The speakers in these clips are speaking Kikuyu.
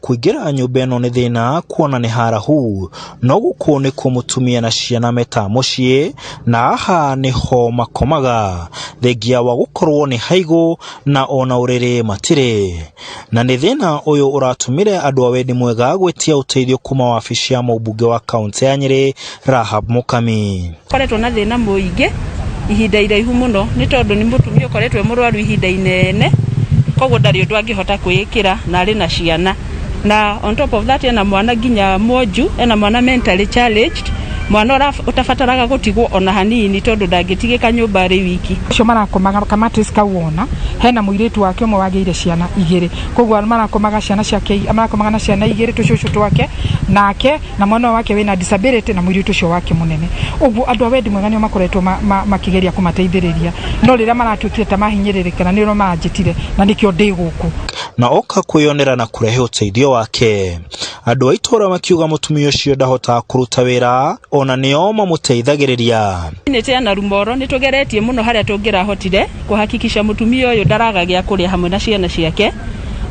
Kũingĩra nyũmba ĩno nĩ thĩna kuona nĩ harahu, no gũkũ nĩkuo mũtumia na ciana metaga mũciĩ na haha nĩho makomaga, thengia wa gũkorwo nĩ haigũ na ona ũrĩrĩ matirĩ. Na nĩ thĩna ũyũ ũratũmire andũ a wendi mwega gwĩtia ũteithio kuma wabici ya mũmbunge wa kaũntĩ ya Nyĩrĩ Rahab Mũkami. Koretwo na thĩna mũingĩ ihinda iraihu mũno nĩ tondũ nĩ mũtumia ũkoretwo e mũrwaru ihinda inene, koguo ndarĩ ũndũ angĩhota kwĩĩkĩra na arĩ na ciana. Na on top of that ena mwana nginya mwonju, ena mwana mentally challenged, mwana ũtabataraga gũtigwo ona hanini tondũ ndangĩtigĩka nyũmba arĩ wiki. Acio marakomaga kamattress kau wona hena mũirĩtu wake ũmwe wagĩire ciana igĩrĩ, koguo marakomaga ciana ciake, marakomaga na ciana igĩrĩ tũcũcũ twake nake na mwana ũyũ wake wĩna disability na mũirĩtu ũcio wake mũnene. Ũguo andũ a wendi mwega nĩo makoretwo makĩgeria kũmateithĩrĩria, no rĩrĩa maratuĩkire ta mahinyĩrĩrĩka na nĩrĩo maranjĩtire na nĩkĩo ndĩ gũkũ. Na oka kwĩyonera na kũrehe ũteithio wake. Andũ a itũũra makiuga mũtumia ũcio ndahotaga kũruta wĩra ona nĩo mamũteithagĩrĩria. Unit ya Narumoro nĩ tũgeretie mũno harĩa tũngĩrahotire kũhakikisha mũtumia ũyũ ndaraga gĩa kũrĩa hamwe na ciana ciake,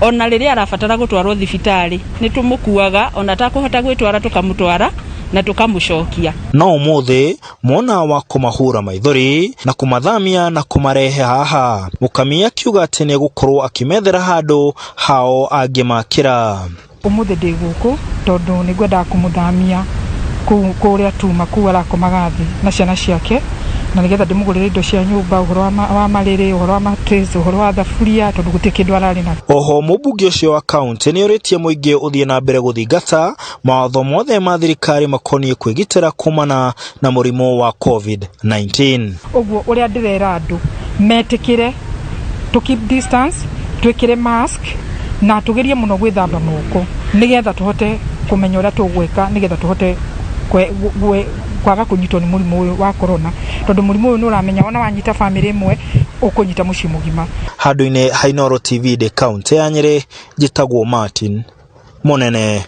ona rĩrĩa arabatara gũtwarwo thibitarĩ nĩ tũmũkuaga, ona atakũhota gwĩtwara tũkamũtwara na tũkamũcokia. No ũmũthĩ mona wa kũmahura maithori na kũmathamia na kũmarehe haha, Mũkami akiuga atĩ nĩ egũkorwo akĩmethera handũ hao angĩmakĩra. Ũmũthĩ ndĩ gũkũ tondũ nĩ ngwendaga kũmũthamia kũu kũrĩa tuma kũu arakomaga thĩ na ciana ciake, na nĩgetha ndĩmũgũrĩre indo cia nyũmba, ũhoro wa marĩrĩ, ũhoro wa mattress, ũhoro wa thaburia, tondũ gũtirĩ kĩndũ ararĩ nakĩo. Oho mũmbunge ũcio wa kaũntĩ nĩ orĩtie mũingĩ ũthiĩ na mbere gũthingata mawatho mothe ma thirikari makoniĩ kwĩgitĩra kumana na mũrimũ wa COVID-19. Ũguo ũrĩa ndĩrera andũ metĩkĩre to keep distance, twĩkĩre mask na tũgerie mũno gwĩthamba moko nĩgetha tũhote kũmenya ũrĩa tũgwĩka nĩgetha tũhote kwaga kũnyitwo nĩ mũrimũ ũyũ wa corona, tondũ mũrimũ ũyũ nĩ ũramenya wona wanyita bamĩrĩ ĩmwe ũkũnyita mũciĩ mũgima. Handũ-inĩ ha Inooro TV ndĩ kaũntĩ ya Nyĩrĩ, njĩtagwo Martin Mũnene.